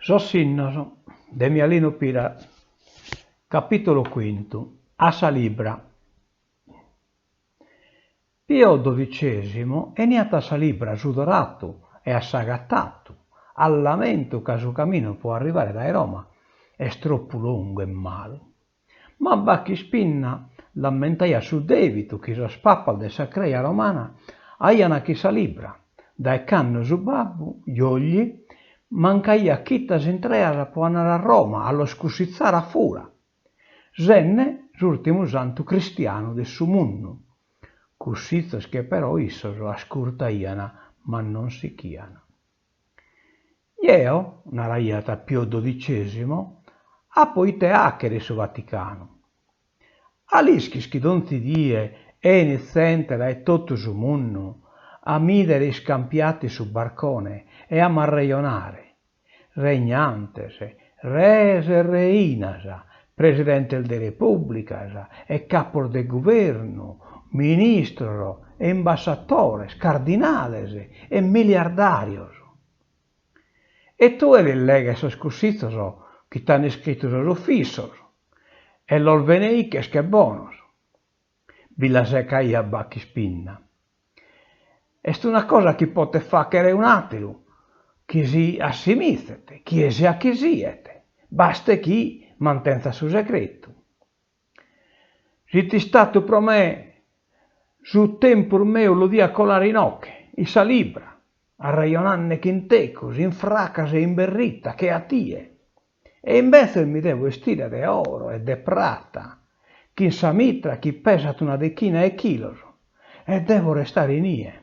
Sos sinnos de Mialinu Pira Capìtulu cuintu A sa libra Pio dodicesimo 'eniat a sa libra sudoratu e assagatatu, a lamentu ca su caminu pro arrivare dae Roma est tropu longu e malu. Ma Bachis Pinna l'ammentaiat su dèvitu chi sos papas de sa Creja Romana aian chin sa libra, dae cando su babbu, Giogli, mancaiat chitas intreas pro andare a Roma a los cussitzare a fura, sende s'ùrtimu santu cristianu de su mundu, cussitzos chi però issos ascurtaian ma non sichian. Jeo, naraiat Pio dodicesimo, apo ite 'achere in su Vaticanu. A l'ischis chi donzi die 'enit zente dae totu su mundu a m'idere iscampiatu in su barcone e a m'arrejonare? Regnantes, rees e reinas, presidentes de repùblicas e capos de guvernu, ministros e imbasciatores, cardinales e miliardàrios. E tue lis leghes sos cussizos chi t'an iscritu sos ufissos e los beneiches che bonos. Bi la secaiat Bachis Pinna. Est una cosa chi potet fàchere un'àteru chi si assimizet, chie siat chi siet, bastet chi mantenzat su segretu. Si fit istatu pro me, su tempus meu lu dia colare inoche, in sa libra, arrejonande chin tecus, in fracas e in berrita, che a tie. E imbetzes mi devo 'estire de oro e de prata, chin sa mitra chi pesat una dechina 'e chilos, e devo restare inie.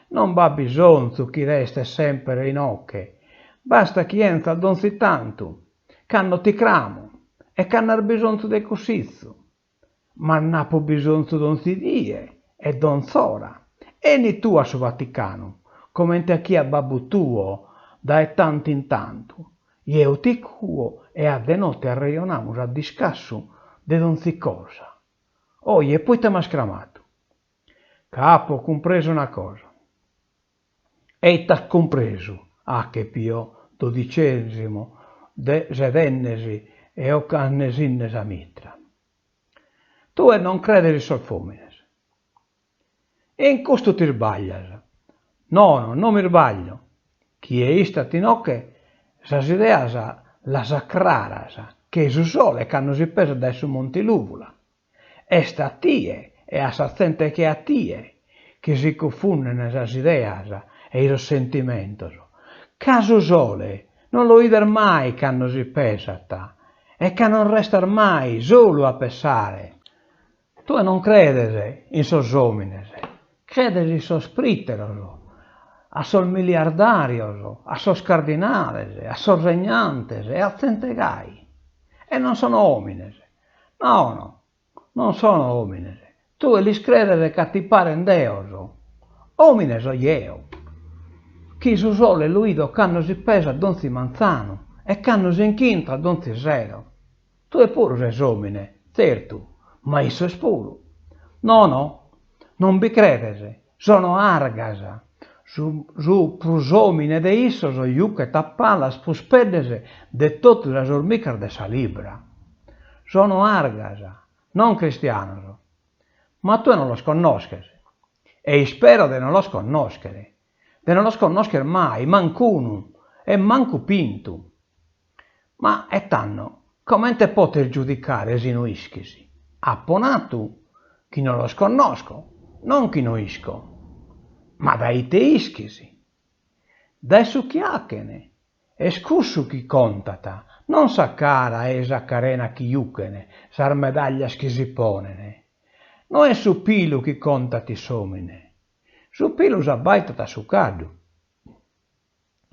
Non b'at bisonzu chi restes semper inoche, bastat chi 'enzas donzi tantu, cando ti cramo e cando as bisonzu de cussitzu. Ma nd'apo bisonzu donzi die e donz'ora. 'Eni tue a su Vaticanu, comente 'achiat babbu tuo dae tantu in tantu. Jeo ti cuo e a de note arrejonamus a discassu de donzi cosa. Oje, poite m'as cramatu? Ca apo cumpresu una cosa. E ite as cumpresu? 'Achet Pio dodicesimo de sedennesi e 'ocannesinne sa mitra. Tue non credes in sos fòmines. In custu t'isbaglias. Nono, no m'isbaglio. Chie istat inoche sas ideas las at craras che su sole cando si pesat dae su Monte Lùvula. Est a tie e a sa zente che a tie chi si cunfunden sas ideas e sos sentimentos, ca su sole non lu 'ides mai cando si pesat e ca non restas mai solu a pessare. Tue non credes in sos òmines, credes in sos prìteros, a sos miliardàrios, a sos cardinales, a sos regnantes e a zente gai. E non sono òmines, Nono, non sono òmines, tue lis credes ca ti paren deos. Òmine so jeo, chi su sole lu 'ido cando si pesat donzi manzanu e cando si nch'intrat donzi sero. Tue puru ses òmine, tzertu, ma issos puru. Nono, non bi credes, Sono argas. Su su prus òmine de issos juchet a palas prus peddes de totu sas ormicas de sa libra. Sono argas, non cristianos. Ma tue non los connosches. E ispero de non los connòschere. De non los connòschere mai, mancunu, e mancu pintu. Ma e tando, comente potes giudicare si no ischis? Apo natu chi no los connosco, non chi no isco. Ma dae ite ischis? Dae su chi 'achen. Est cussu chi contat, non sa cara e sa carena chi juchen, sas medaglias chi si ponen. No est su pilu chi contat in s'omine. Su pilu s'abbaitat a su caddu.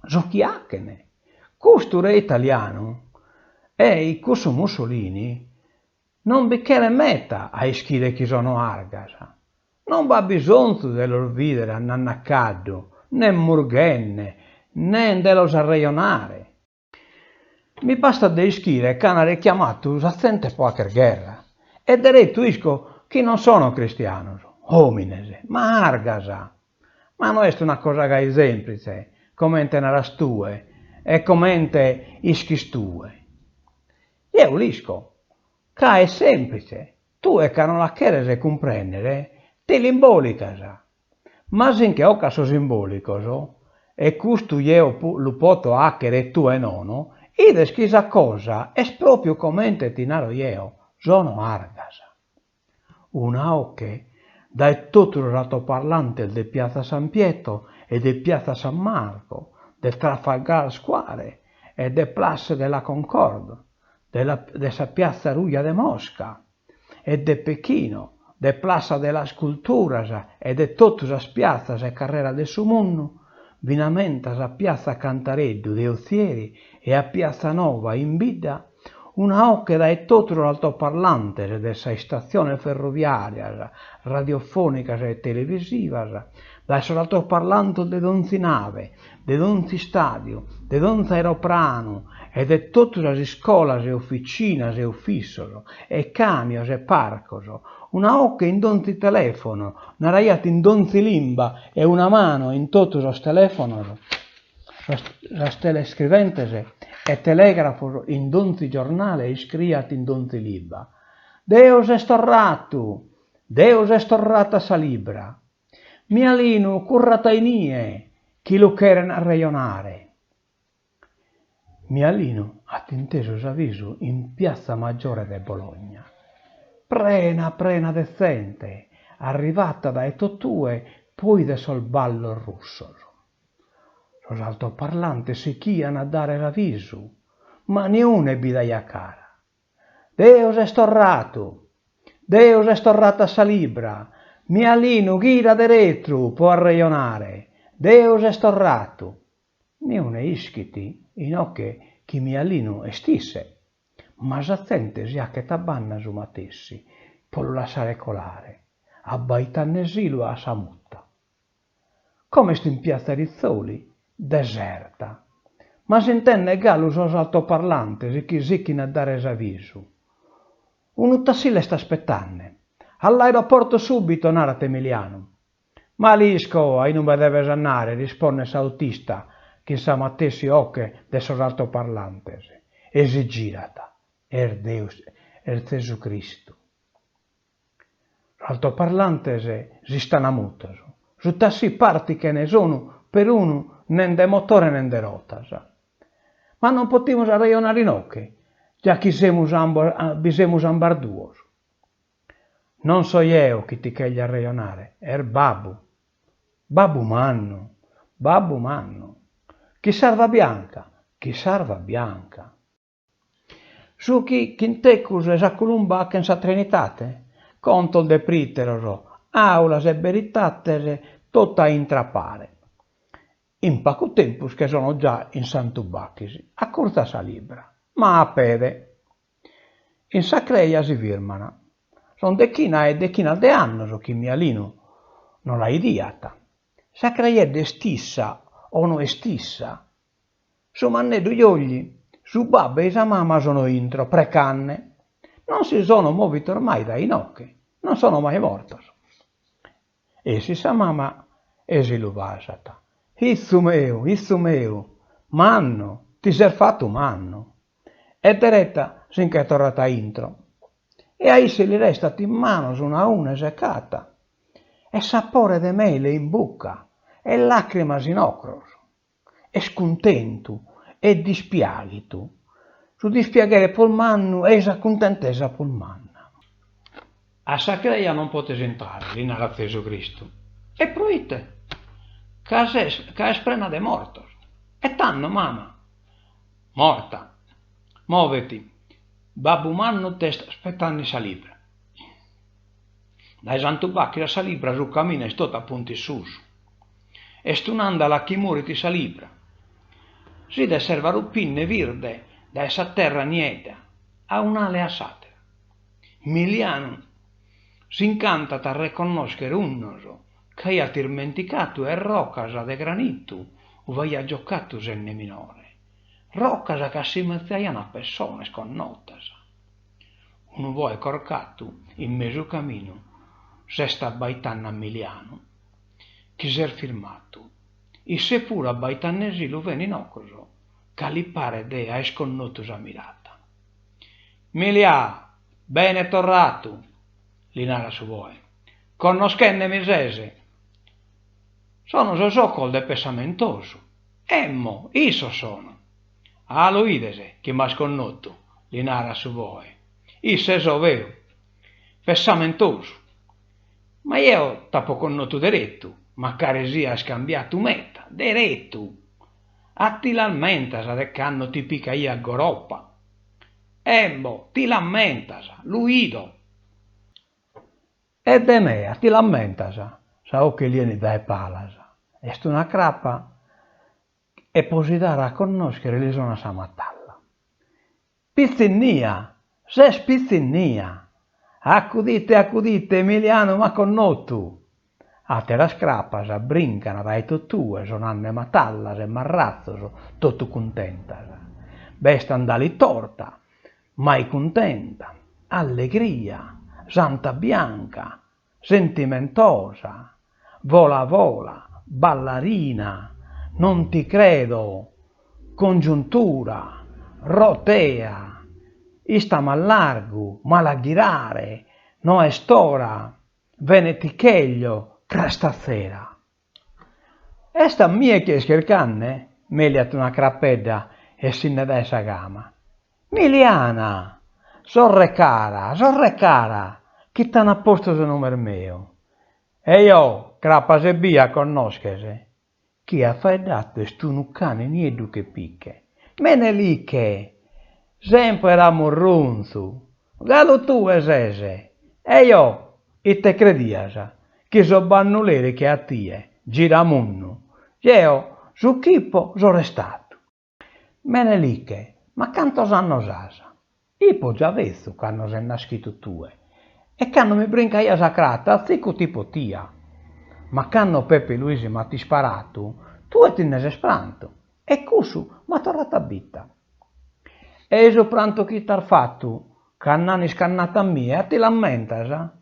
Su chi 'achen. Custu re italianu e-i cussu Mussolini non bi cheret meta a ischire chi sono argas. Non b'at bisonzu de los bìdere andande a caddu, nen murghende, nen de los arrejonare. Mi bastat de ischire ch'an rechiamatu sa zente pro 'acher gherra e deretu isco chi non sono cristianos, òmines, ma argas. Ma no est una cosa gai sèmplitze, comente naras tue. E comente ischis tue? Jeo l'isco, ca est semplice, tue ca no la cheres cumprèndere ti l'imbòlicas, ma si nche 'ocas sos imbòlicos, e custu jeo lu poto 'achere e tue nono, 'ides chi sa cosa est pròpiu comente ti naro jeo, sono argas. Una 'oche dae totu sos altoparlantes de Piazza San Pietro e de Piazza San Marco, de Trafalgar Square e de Place de la Concorde, de la de sa Piazza Ruja de Mosca e de Pechino, de Plaza de las Culturas e de totu sas piatzas e carreras de su mundu, finamentas a Piazza Cantareddu de Otzieri e a Piazza Nova in bidda, Una 'oche dae totu sos altoparlantes de sas istatziones ferroviàrias, radiofònicas e televisivas, dae sos altoparlantes de donzi nave, de donzi istàdiu, de donzi aeropranu e de totu sas iscolas e oficinas e ufissos e càmios e parcos, una 'oche in donzi telèfono, naraiat in donzi limba e una mano in totu sos telèfonos. Sas telescriventes e telègrafos in donzi giornale iscriiant in donzi limba, Deus est torratu! Deus est torratu a sa libra! Mialinu currat a inie, chi lu cheren arrejonare! Mialinu at intesu s'avisu in Piazza Maggiore de Bologna, prena prena de zente, arrivata dae totue po 'ider sos ballos russos. Sos altoparlantes sichian a dare s'avisu, ma niune bi daiat cara. Deus est torratu! Deus est torratu a sa libra! Mialinu ghira deretu po arrejonare! Deus est torratu! Niune ischit inoche chi Mialinu est isse, ma sa zente si 'achet a banda su matessi po lu lassare colare, abbaitandesilu a sa muta. Como est in Piazza Rizzoli, deserta, ma s'intendet galu sos altoparlantes chi sichin a dare s'avisu. Unu tassì l'est aspetande. All'aeroporto subito, narat Emilianu. Ma l'isco a inube deves andare, rispondet s'autista chin sa matessi 'oche de sos altoparlantes e si girat. Est Deus, est Zesu Cristu. Sos altoparlantes s'istan mutos, su tassì partit chene sonu perunu nen de motore nen de rotas. Ma non potimus arrejonare inoche, già chi semus bi semus ambas duos. Non so jeo chi ti cheglio arrejonare, est babbu. Babbu mannu, babbu mannu. Chi s'arva bianca, chi s'arva bianca. Su chi chin tecus e sa culumba 'achen sa Trinitate? Contos de prìteros, 'aulas e beritates totu a intrapare. In pacu tempus che sono già in Santu Bachis, acurtzu a sa Libra, ma a pede. In sa creja si firman. Son dechina e dechinas de annos chi Mialinu no la 'idiat. Sa crejedda est issa o no est issa? Su manneddu Giogli, su babbu e sa mama sono intro, precanne. Non si sono mòvitos mai dae inoche, non sono mai mortos. Essit sa mama e si lu basat. Itzu meu, itzu meu, mannu, ti ses fatu mannu. E dereta si nche torrat a intro. E a isse li restat in manos una une secata e sapore de mele in buca e làcrimas in ocros. Est cuntentu e dispiàghitu, su dispiaghere prus mannu e sa cuntentesa prus manna. A sa creja non potes intrare, li narat Zesu Cristu. E proite? Ca ses, ca est prena de mortos. E tando, mama? Morta. Mòveti, Babbu Mannu t'est aspetande in sa libra. Dae Santu Bachis a sa libra su caminu est totu a punta in susu. Est un'àndala chi morit in sa libra. S'idet s'erva rupinne virde dae sa terra niedda a un'ala e a s'àtera. Milianu s'incantat a reconnòschere unnos ch'aiat irmenticatu e rocas de granitu ube aiat giocatu sende minore, rocas chi assimizaian a pessones connotas. Unu boe corcatu in mesu caminu s'est abbaitanne a Milianu. Chi s'est firmatu. Isse puru abbaitannesilu bene in ocros. Ca li paret de aer connotu sa mirata. Milià, bene torratu! li narat su boe. Connoschende mi ses? Sono sos ocos de pessamentosu. Emmo, issos sono. A lu 'ides chi m'as connotu? li narat su boe. Isse so beru. Pessamentosu. Ma jeo t'apo connotu deretu, macari sias cambiatu meta, deretu! A ti l'ammentas de cando ti picaia a goropa? Embo, ti l'ammentas, lu 'ido. E de me a ti l'ammentas? Sa 'oche li 'enit dae palas. Est una crapa e po si dare a connòschere li sonat sa matalla. Pitzinnia! Ses pitzinnia! Acudite, acudite, Emilianu m'at connotu! Àteras crapas brincan dae totue sonande matallas e marratzos, totu cuntentas. B'est Andalitorta, mai cuntenta, Allegria, Santa Bianca, Sentimentosa, Vola vola, Ballarina, Non ti credo, Congiuntura, Rotea, Istami a largu, Male a ghirare, No est ora, Bene ti cheglio, Crastatzera. Est a mie chi est chircande? Meliat una crapedda essinde dae sa cama. Miliana! Sorre cara, sorre cara, chi t'an postu su numen meu. Ejò, crapas ebbia connosches? Chie at faeddatu est unu cane nieddu che piche. Meneliche! Semper a murrunzu! Galu tue ses? Ejò, ite credias? Chi so bannuleri che a tie, giramunnu. Jeo su ch'ipo so restatu. Meneliche, ma cantos annos as? Ipo già betzu cando ses naschitu tue e cando mi brincaia sa crata azicu ti potia. Ma cando Pepe Luisi m'at isparatu, tue ti nde ses prantu e cussu m'at torratu a bita. Ei su prantu chi t'as fatu cando an iscannatu a mie, a ti l'ammentas?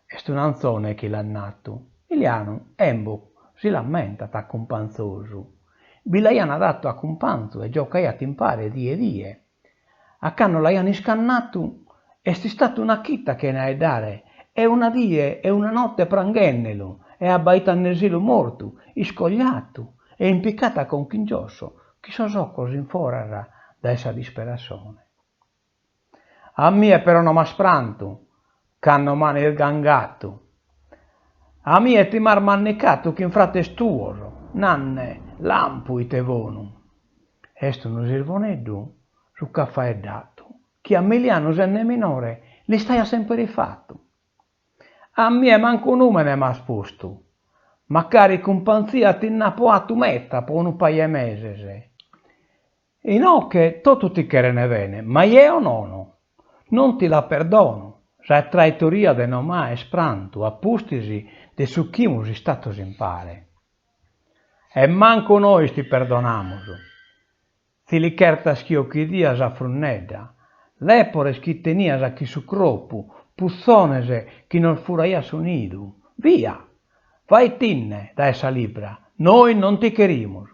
Est un'anzone chi l'at natu. Milianu, embo, si l'ammentat a cumpanzosu. Bi l'aian datu a cumpanzu e giocaiat impare die die. A cando l'aian iscannatu est istatu una chita chene 'aeddare e una die e una notte pranghennelu e abbaitandesilu mortu, iscogliatu e impicatu a conca in giosso, chin sos ocos in foras dae sa disperascione. A mie però no m'as prantu cando m'an irgangatu. A mie ti m'as mannicatu chin frates tuos, nande, lampu ite bonu. Est unu sirvoneddu su ch'at faeddatu, chi a Milianu sende minore l'istaiat semper ifatu. A mie mancu nùmene m'as postu, macari cumpanzia ti nd'apo 'atu meta po unu paju 'e meses. Inoche totu ti cherene bene, ma jeo nono. Non ti la perdono, sa traitoria de no m'aer prantu a pustis de su ch'imus istatos impare. E mancu nois ti perdonamus. Tzilichertas chi ochidias a frunnedda, lepores chi tenias chin su cropu, putzones chi nos furaias su nidu. Via! Vaetinne dae sa libra, nois non ti cherimus.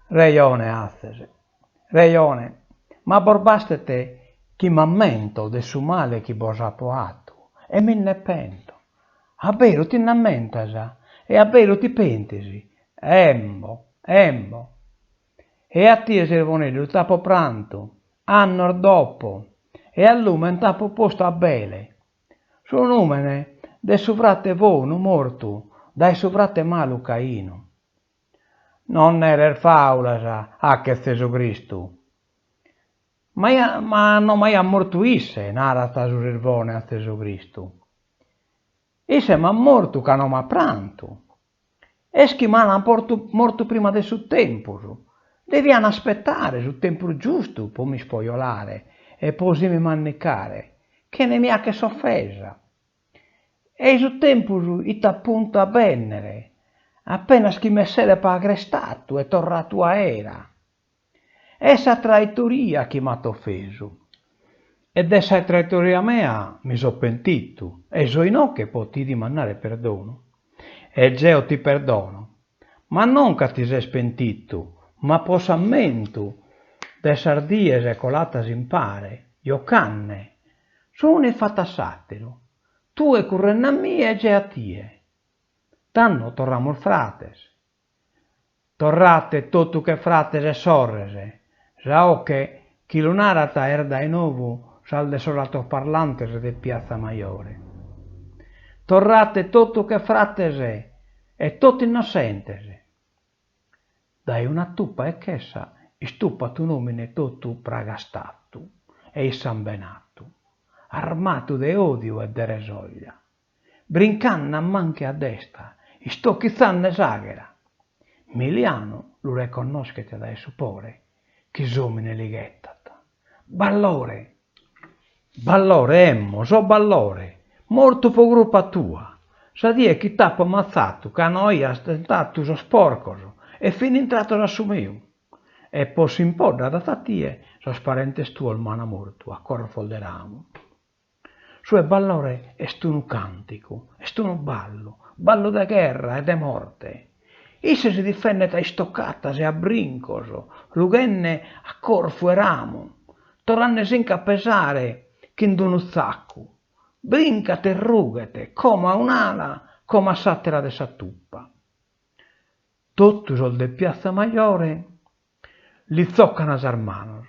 Rejone azes, rejone, ma bos bastet chi m'ammento de su male chi bos apo 'atu e mi nde pento. A beru ti nd'ammentas e a beru ti pentis? Embo, embo. E a tie, sirboneddu, t'apo prantu, annos dopo, e a lumen t'apo postu Abele. Su nùmene de su frate bonu mortu dae su frate malu Cainu. Non neres fàulas, 'achet Zesu Cristu. Ma ma no m'aiat mortu isse, narat su sirbone a Zesu Cristu. Isse m'at mortu ca no m'at prantu. Est chi m'an mortu prima de su tempus. Devian aspetare su tempus giustu po m'ispojolare e po si mi mannicare, chene mi 'acher s'ofesa. Ei su tempus 'it a puntu a bènnere, apenas chi m'essere pagrestatu e torratu aera. Est sa traitoria chi m'at ofesu. E de sa traitoria mea mi so pentitu e so inoche po ti dimandare perdonu. E jeo ti perdono, ma non ca ti ses pentitu, ma po s'ammentu. De sas dies colatas impare, jocanne, s'unu ifatu a s'àteru, tue currenne a mie e jeo a tie. Tando torramus frates. Torrate totu che frates e sorres. Sa 'oche chi lu narat est dae nou sa de sos altoparlantes de Piazza Majore. Torrate totu che frates e totu innossentes. Dae una tupa 'e chessa istupat un'òmine totu pragastatu e issambenatu, armatu de òdiu e de resòglia, brincanne a manca e a destra, istochitzanne s'àghera. Milianu lu reconnoschet dae su pore chi s'òmine li ghetat. Ballore! Ballore, emmo, so Ballore, mortu pro crupa tua, sa die chi t'apo ammatzatu ca no aias tentatu sos porcos e fin intratos a su meu. E po s'impodda data a tie, sos parentes tuos m'an mortu a corfos de ramu. Su 'e Ballore est unu cànticu, est unu ballu, ballu de gherra e de morte. Isse si difendet a istocatas e a brincos, rughende a corfu 'e ramu, torrande-si-nche a pesare chin d'unu tzacu. Brincat e rughet, como a un'ala, como a s'àtera de sa tupa. Totu sos de Piazza Majore li tzocan sas manos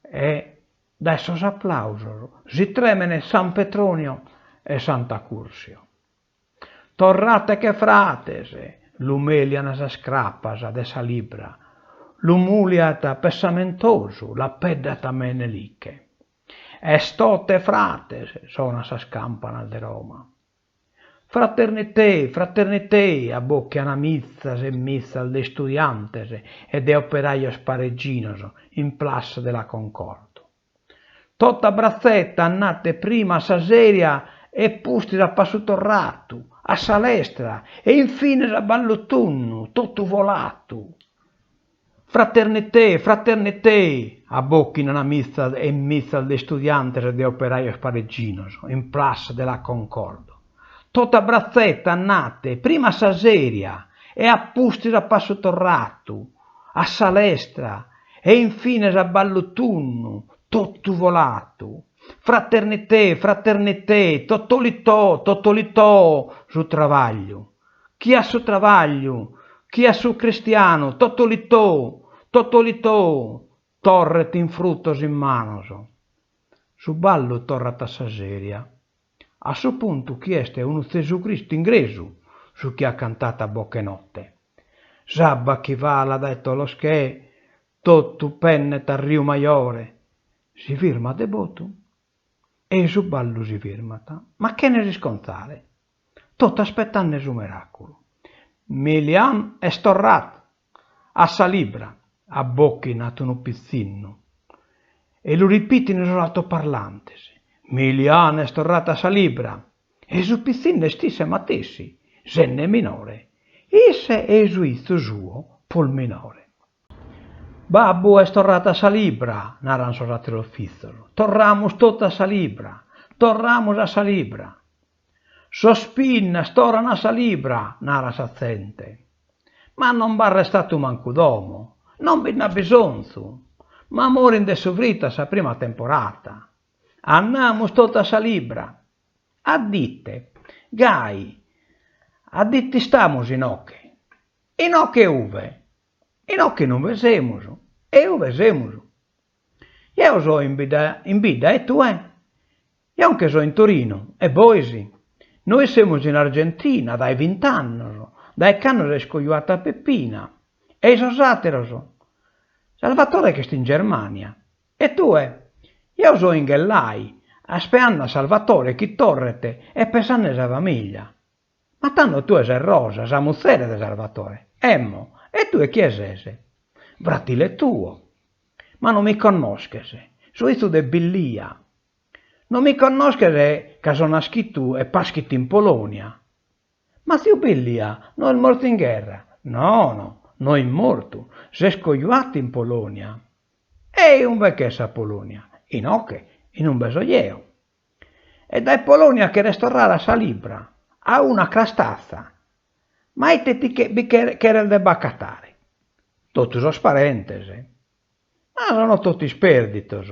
e dae sos aplàusos si tremene San Petronio e Sant'Accursio. Torrate che frates! Lu mèlian sas crapas de sa libra, lu mùliat pessamentosu, l'apeddat Menelicche. Est tote frates! Sonan sas campanas de Roma. Fraternitei, fraternitei! Abòchian mitzas e mitzas de istudiantes e de operajos pareginos in Place de la Concorde. Totu a bratzeta andate prima a sa sèria e pustis a passu torratu, a sa lestra e infines a ballu tunnu, totu volatu. Fraternitei, fraternitei! Abòchinan mitzas e mitzas de istudiantes e de operajos pareginos in Place de la Concorde. Totu a bratzeta andate prima a sa sèria e a pustis a passu torratu, a sa lestra e infines a ballu tunnu, totu volatu. Fraternitei, fraternitei, totolitò, totolitò, su trabagliu. Chi a su trabagliu, chi a su cristianu, totolitò, totolitò, torret in frutos in manos. Su ballu torrat a sa seria. A su puntu chi est unu Zesucristu ingresu su chi at cantatu a boche 'e notte. S'abba chi falat dae Toloschè totu pennet a Riu Majore. Si firmat de botu e su ballu si firmat, ma chene s'iscontzare, totu aspetande su meràculu. Milian est torratu a sa libra, abòchinat unu pitzinnu e lu ripitin sos altoparlantes, Milian est torratu a sa libra E su pitzinnu est isse matessi, sende minore, isse e su 'itzu suo prus minore. Babbu est torratu a sa libra, naran sos àteros fizos, torramus totu a sa libra, torramus a sa libra. Sos Pinnas torran a sa libra, narat sa zente. Ma non b'at restatu mancu domo, non bi nd'at bisonzu, ma morin de su fritu a sa prima temporata. Andamus totu a sa libra. A dite, gai, a dite istamus inoche? Inoche uve? Inoche in uve semus? E uve semus? Jeo so in bidda in bidda e tue? Jeo nche so in Torino, e bois? Nois semus in Argentina dae vint'annos, dae cando s'est cojuata Peppina. E sos àteros? Salvatore ch'est in Germania. E tue? Jeo so in Ghellai, aspeande a Salvatore chi torret e pesande sa famiglia. Ma tando tue ses Rosa, sa muzere de Salvatore. Emmo, e tue chie ses? Fratile tuo. Ma non mi connosches, so 'itzu de Billia. Non mi connosches ca so naschitu e paschitu in Polonia. Ma tziu Billia no est mortu in gherra? Nono, no est mortu, s'est cojuatu in Polonia. E umbe ch'est sa Polonia? Inoche, in umbe so jeo. E dae Polonia cheres torrare a sa libra, a una crastatza. Ma ite ti bi cheres de b'acatare? Totu sos parentes. Ma sono totu ispèrditos.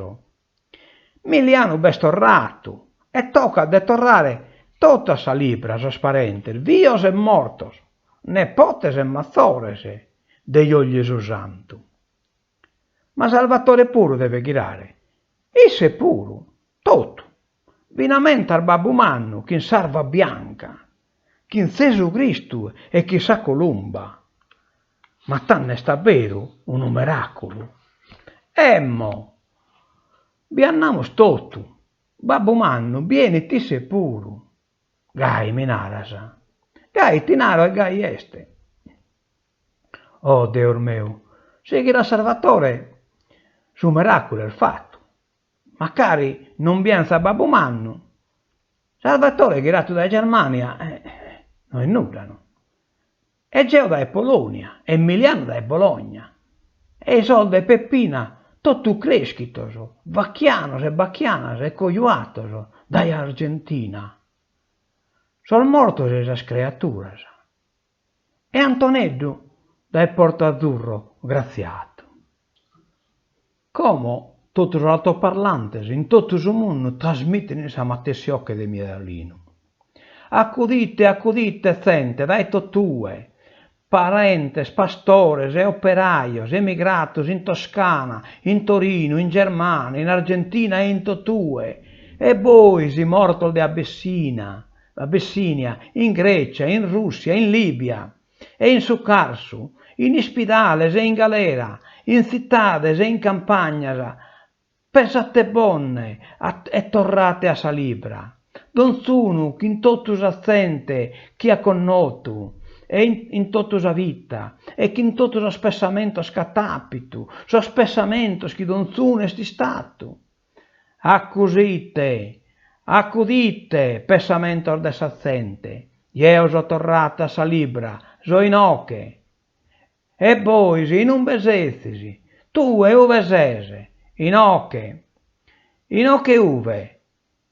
Milianu b'est torratu e tocat de torrare totu a sa libra sos parentes vios e mortos, nepotes e matzores de Jogli su Santu. Ma Salvatore puru devet ghirare, isse puru, totu, finamentas Babbu Mannu chin s'arva bianca, chin Zesu Cristu e chin sa columba. Ma tando est abberu unu meràculu. Emmo! Bi andamus totu, Babbu Mannu bi 'enit isse puru. Gai mi naras. Gai ti naro e gai est. Oh Deus meu, si ghirat Sarvatore, su meràculu est fatu. Macari non bi 'enzat Babbu Mannu, Sarvatore ghiratu dae Germania no est nudda no. E jeo dae Polonia e Milianu dae Bologna e sos de Peppina totu creschitos, bachianos e bachianas e cojuatos dae Argentina. Sos mortos e sas creaturas. E Antoneddu dae Porto Azzurro gratziatu. Como totu sos altoparlantes in totu su munnu trasmitin sa matessi 'oche de Mialinu. Acudite, acudite zente dae totue, parentes, pastores e operajos emigratos in Toscana, in Torinu, in Germania, in Argentina e in totue, e bois mortos de Abessina, Abessinia, in Grecia, in Russia, in Libia e in su Carsu, in ispidales e in galera, in tzitades e in campagnas, pesatebonne e torrate a sa libra, donzunu chin totu sa zente chi at connotu e in totu sa vita e chin totu sos pessamentos ch'at àpitu, sos pessamentos chi donzunu est istatu. Acusite, acudite, pessamentos de sa zente, jeo so torratu a sa libra, so inoche. E bois inumbe sezis? Tue ube ses? Inoche. Inoche ube?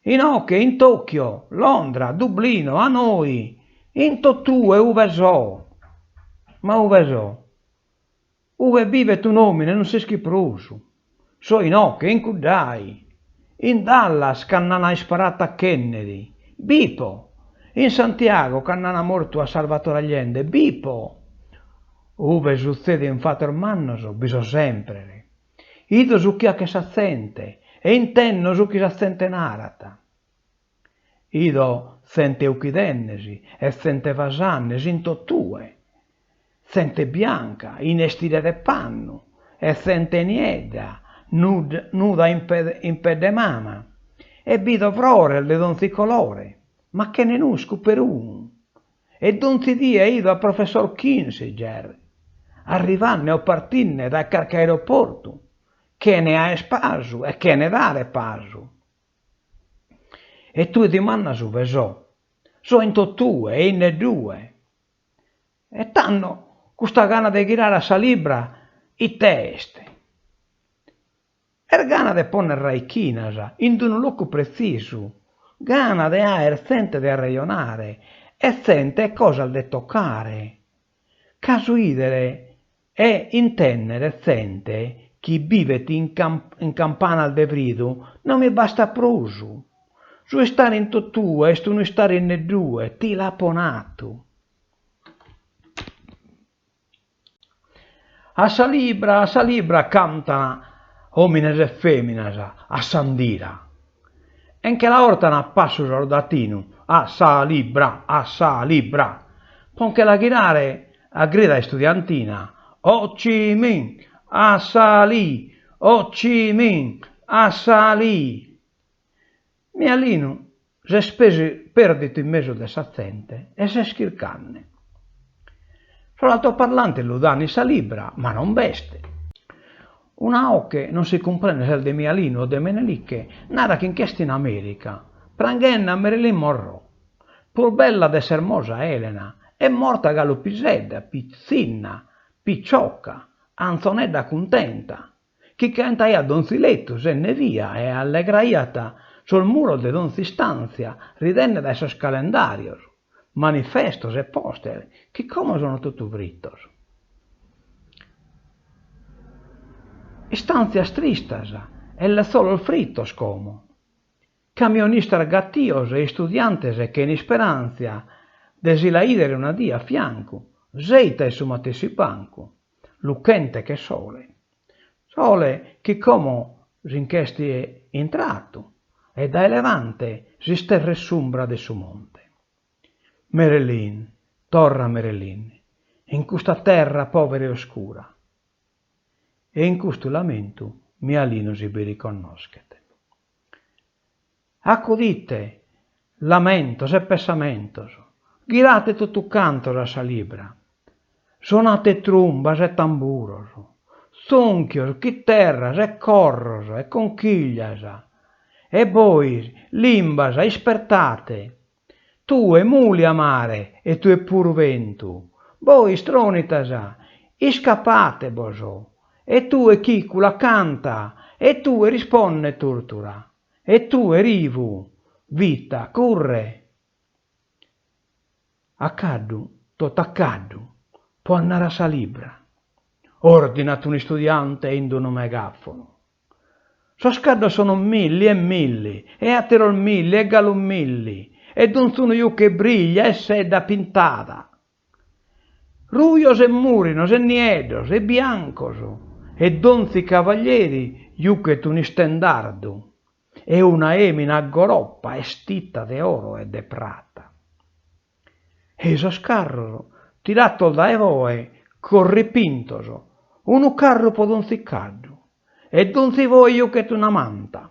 Inoche, in Tokyo, Londra, Dublino, Hanoi, in totue ube so. Ma ube so? Ube bivet un'òmine non s'ischit prus. So inoche, in cuddai. In Dallas cando an isparatu a Kennedy. B'ipo. In Santiago cando an mortu a Salvatore Allende. B'ipo. Ube sutzedin fatos mannos bi so semper. Ido su chi achet sa zente e intenno su chi sa zente narat. Ido zente uchidennesi e zente vasannesi in totue. Zente bianca in estire de pannu e zente niedda nuda in pedde mama e bido frores de donzi colore ma chene nuscu perunu e donzi die ido a professor Kissinger arrivanne o partinne dae carchi aeroportu chene aer pasu e chene dare pasu. E tue dimandas ube so. So in totue e in neddue. E tando custa gana de ghirare a sa libra ite est? Est gana de ponner raichinas in unu locu pretzisu, gana de aer zente de arrejonare e zente e cosas de tocare. Ca su 'idere E intènnere zente chi bivet in campanas de fridu non mi bastat prus. Su istare in totue est unu istare in neddue, ti l'apo natu. A sa libra, a sa libra cantan òmines e fèminas a s'andira. E nche la 'ortan a passu sordatinu, a sa libra, a sa libra, pro nche la ghirare A grida istudiantina, Ho Chi Minh, a sa li! Ho Chi Minh, a sa li! Mialinu s'est pèrditu in mesu de sa zente e s'est chircanne. Sos altoparlantes lu dan in sa libra, ma non b'est. Una 'oche, non si cumprendet s'est de Mialinu o de Menelicche, narat chi nch'est in America, pranghende a Marilyn Monroe. Prus bella de s'ermosa Elena, est morta galu pisedda, pitzinna, picioca, anzonedda cuntenta, chi caentaiat donzi letu sende via e allegraiat sos muros de donzi istàntzia ridende dae sos calendàrios, manifestos e poster chi como sono totu fritos. Istàntzias tristas e letzolos fritos como. Camionistas gatios e istudiantes chene isperàntzia de si la 'idere una die a fiancu, seita in su matessi bancu, luchente che sole. Sole chi como si nch'est intratu e dae levante s'isterret s'umbra de su monte. Merelin, torra Merelin, in custa terra povera e oscura. E in custu lamentu Mialinu si bi riconnoschet. Acudite, lamentos e pessamentos, ghirate totu cantos a sa libra, sonate trumbas e tamburos, tzùnchios, chiterras e corros e conchiglias, e bois, limbas, ispertate, Tue, mùlia mare, e tue puru ventu, bois, tronitas, iscapàtebos, e tue, chìcula, canta, e tue, risponne, tùrtura, e tue, rivu, vita, curre. A caddu, totu a caddu, po andare a sa libra, òrdinat un'istudiante in unu megàfonu. Sos caddos sono milli e milli, e àteros milli e galu milli, e donzunu juchet briglia e sedda pintada. Rujos e mùrinos e nieddos e biancos, e donzi cavaglieri juchet un'istendardu e una èmina a goroppa 'estita de oro e de prata. Ei sos carros, tiratos dae boe, corripintos, unu carru po donzi caddu, e donzi boe juchet una manta.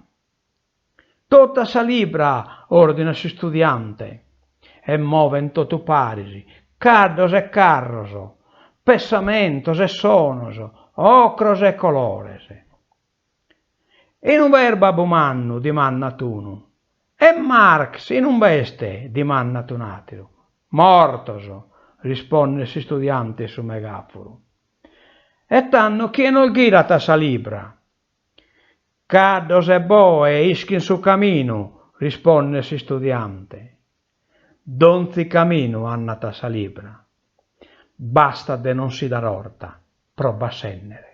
Totu a sa libra, òrdinat s'istudiante, e movent totu paris, caddos e carros, pessamentos e sonos, ocros e colores. Inube est Babbu Mannu? dimandat unu. E Marx inube est? dimandat un'àteru. Mortos! rispondet s'istudiante in su megàfonu. E tando chie nos ghirat a sa libra? Caddos e boe ischin su caminu, rispondet s'istudiante. Donzi caminu andat a sa libra. Bastat de non si dar 'orta pro b'assènnere.